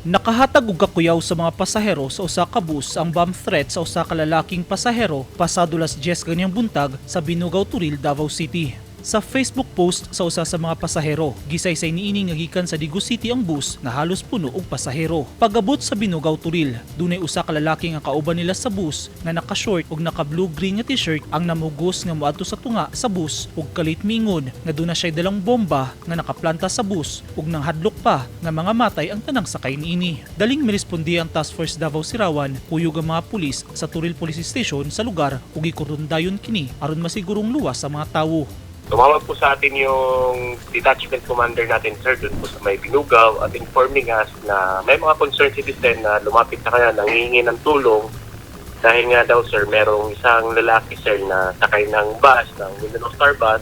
Nakahatag og kakuyaw sa mga pasahero sa usa ka bus ang bomb threat sa usa ka lalaking pasahero pasado las 10 ganyang buntag sa Binugaw, Toril, Davao City. Sa Facebook post sa usa sa mga pasahero, gisaysay niini nga gikan sa Digos City ang bus nga halos puno og pasahero. Pagabot sa Binugaw, Toril, dunay usa ka lalaki nga kauban nila sa bus nga naka-short ug naka-blue green nga t-shirt ang namugos nga moadto sa tunga sa bus ug kalit mingon nga duna siya'y dalang bomba nga nakaplanta sa bus ug nanghadlok pa nga mga matay ang tanang sakay niini. Daling miresponde ang Task Force Davao Sirawan, kuyog ang mga pulis sa Toril Police Station sa lugar ug gikordon dayon kini aron masigurong luwas sa mga tawo. Tumawag po sa atin yung detachment commander natin, sir, doon po sa may Binugaw at informing us na may mga concerned citizen na lumapit sa kanya, nanghihingi ng tulong dahil nga daw, sir, merong isang lalaki, sir, na sakay ng bus, ng Mindanao Star Bus,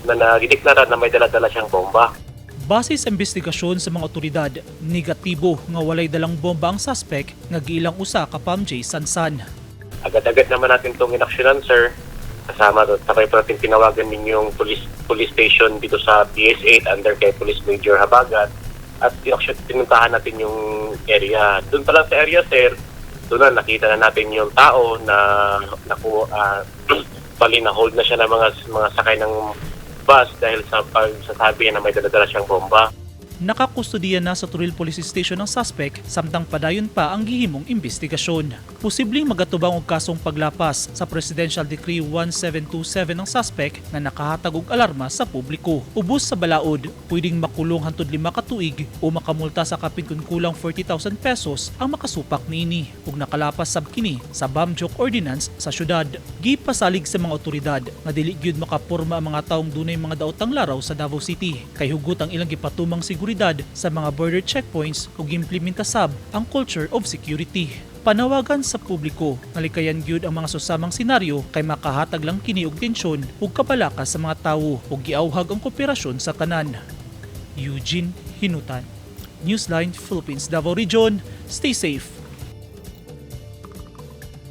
na nagdeklara na may dala-dala siyang bomba. Base sa investigasyon sa mga otoridad, negatibo nga walay dalang bomba ang suspect nga giilang usa ka Pam J. Sansan. Agad-agad naman natin itong inaksyonan, sir. Kasama, sabay po natin tinawagan din yung police station dito sa PS8 under kay Police Major Habagat at inaksyon, pinuntahan natin yung area. Doon pa lang sa area, sir, doon na nakita na natin yung tao na naku, bali na hold na siya ng mga sakay ng bus dahil sa pagsasabi niya na may dala-dala siyang bomba. Nakakustudiya na sa Toril Police Station ang suspect samtang padayon pa ang gihimong investigasyon. Posibleng magatubang og kasong paglapas sa Presidential Decree 1727 ang suspect nga nakahatag og alarma sa publiko. Ubos sa balaod, pwedeng makulong hantod 5 ka tuig o makamulta sa kapin kun kulang 40,000 pesos ang makasupak niini ug nakalapas sab kini sa Bomb Joke Ordinance sa syudad. Gipasalig sa mga otoridad nga dili gyud makaporma ang mga taong dunay mga daotang laraw sa Davao City kay hugot ang ilang gipatumang seguridad sa mga border checkpoints ug implementa sab ang culture of security. Panawagan sa publiko nga likayan gyud ang mga susamang senaryo kay makahatag lang kini og tensyon ug kabalaka sa mga tawo ug giawhag ang kooperasyon sa tanan. Eugene Hinutan, Newsline Philippines, Davao Region. Stay safe.